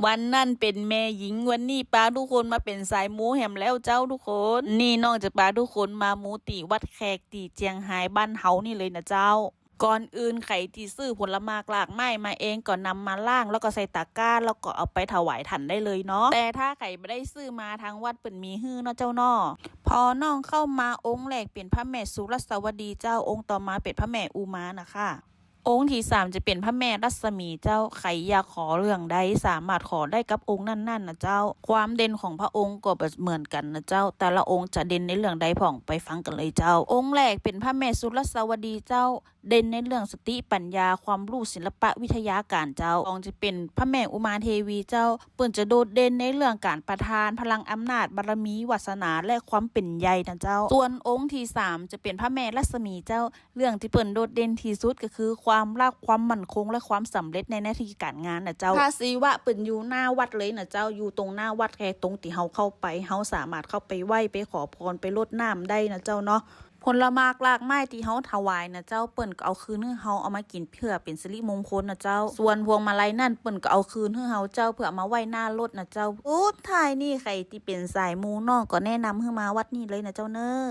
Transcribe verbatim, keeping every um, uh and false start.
วันนั้นเป๋นแม่หญิง วันนี้ปากู้คนมาเป๋นสายมูแหมแล้วเจ้ากู้คน นี่น้องจะปากู้คนมามูตี้วัดแขกตี้เจียงฮายบ้านเฮานี่เลยนะเจ้า ก่อนอื่นใผตี้ซื้อผลหมากหลากไม้มาเองก็นำมาล้าง แล้วก็ใส่ตะกร้า แล้วก็เอาไปถวายถ่านได้เลยเนาะ แต่ถ้าใผบ่ได้ซื้อมา ทางวัดเปิ้นมีหื้อเนาะเจ้าเนาะ พอน้องเข้ามาองค์แรกเป๋นพระแม่สุรัสวดีเจ้า องค์ต่อมาเป๋นพระแม่อุมานะคะ องค์ตี้สามจะเป๋นพระแม่รัศมีเจ้า ใผอยากขอเรื่องใดสามารถขอได้กับองค์นั้นๆ นะเจ้า ความเด่นของพระองค์ก็บ่เหมือนกั๋นนะเจ้า แต่ละองค์จะเด่นในเรื่องใดพ่อง ไปฟังกั๋นเลยเจ้า องค์แรกเป๋นพระแม่สุรัสวดีเจ้า เด่นในเรื่องสติปัญญา ความฮู้ศิลปะวิทยาก๋านเจ้า สองจะเป๋นพระแม่อุมาเทวีเจ้า เปิ้นจะโดดเด่นในเรื่องก๋านประทานพลังอำนาจ บารมี วาสนา และความเป๋นใหญ่นะเจ้า ส่วนองค์ตี้สามจะเป๋นพระแม่รัศมีเจ้า เรื่องตี้เปิ้นโดดเด่นตี้สุดก็คือความรัก ความมั่นคง และความสำเร็จในหน้าตี้ก๋านงานนะเจ้า พระศิวะเปิ้นอยู่หน้าวัดเลยนะเจ้า อยู่ตรงหน้าวัดแขก ตรงตี้เฮาเข้าไป เฮาสามารถเข้าไปไหว้ ไปขอพร ไปรดน้ำได้นะเจ้าเนาะ ผลหมากหลากไม้ตี้เฮาถวายนะเจ้า เปิ้นก็เอาคืนหื้อเฮา เอามากิ๋นเปื้อเป๋นสิริมงคลนะเจ้า ส่วนพวงมาลัยนั้นเปิ้นก็เอาคืนหื้อเฮาเจ้า เปื้อเอามาไหว้หน้ารถนะเจ้า สุดท้ายนี่ใผตี้เป๋นสายมูน้องก็แนะนำหื้อมาวัดนี้เลยนะเจ้าเน่อ